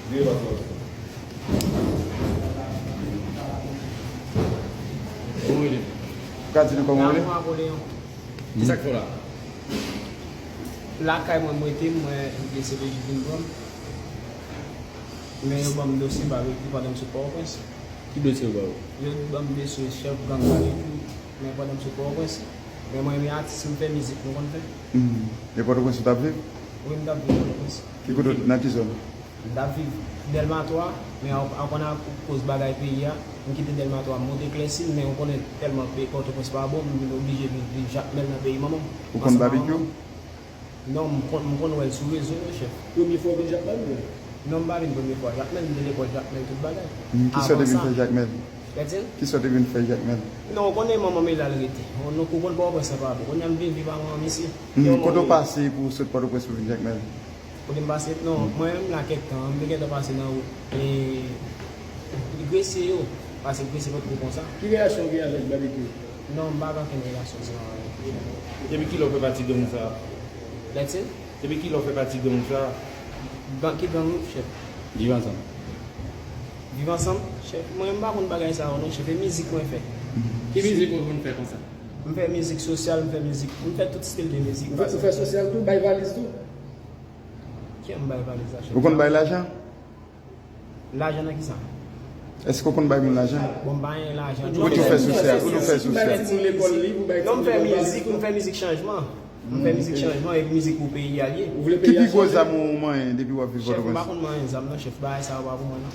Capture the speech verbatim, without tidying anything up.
Ou ka di nou kòman w rele? Kisa k fè w la? Lakay mwen, mwen te, mwen, D C P J vin pran m. Men yo ban m dosye babikyu pandan m sot Pòtoprens. Ki dosye yo ba w? Yo ban m dosye chèf gang babikyu, men pandan m sot Pòtoprens. Men mwen, mwen atis, m fè mizik, mwen konn fè. Hmm. E Pòtoprens ou t ap viv? Wi, m t ap viv Pòtoprens. Ki kote w t-, nan ki zòn? M t ap viv Dèlma twa, men a, a konn akoz bagay peyi a, m kite Dèlma twa, m monte Klèsin, men ou konnen tèlman peyi Pòtoprens pa bon, m vin oblije vin viv Jakmèl nan peyi manman m. Ou konn babikyu? Non, m konn, m konn wè l sou rezo, wi, chèf. Premye fwa w vin Jakmèl, wi? Non, m pa vin premye fwa Jakmèl, m te lekòl Jakmèl, tout bagay. Hmm, kisa w te vin fè Jakmèl? Kisa w te vin fè Jakmèl? Non, ou konnen manman m e la l rete. Ou, nou, ou konn Pòtoprens lan pa bon. Kounye a m vin viv a manman m isi. Hmm, kote w pase pou w sot Pòtoprens pou vin Jakmèl? Kote m pase? Non, mwen menm la kèk tan, m te gentan pase nan wout, e, Gresye yo, pase Gresye pa twò konsa. Ki relasyon w gen avèk babikyu? Non, m pa gen okenn relasyon sa avèk li. Depi kilè w fè pati gang sa? Lètil? Depi kilè w fè pati gang sa? Gang, ki gang, chèf? Viv ansanm. Viv ansanm? Chèf, mwen, m pa konn bagay sa yo non, chèf, e mizik mwen fè. Ki mizik ou konn fè konsa? M fè mizik sosyal, m fè mizik, m fè tout stil de mizik. Ou fè, ou fè sosyal tou, bay valiz tou? Ki an bay valiz la, chèf? Ou konn bay lajan? Lajan nan kisa? Èske w konn bay moun lajan? Bon, m pa gen lajan. Ou toujou fè sosyal, ou toujou fè sosyal. Non, m fè mizik, m fè mizik chanjman. M fè mizik chanjman, e mizik pou peyi a l ye. Ki pi gwo zam ou manyen depi w ap viv Pòtoprens? Chèf, m pa konn manyen zam non, chèf, bagay sa yo pa pou mwen non.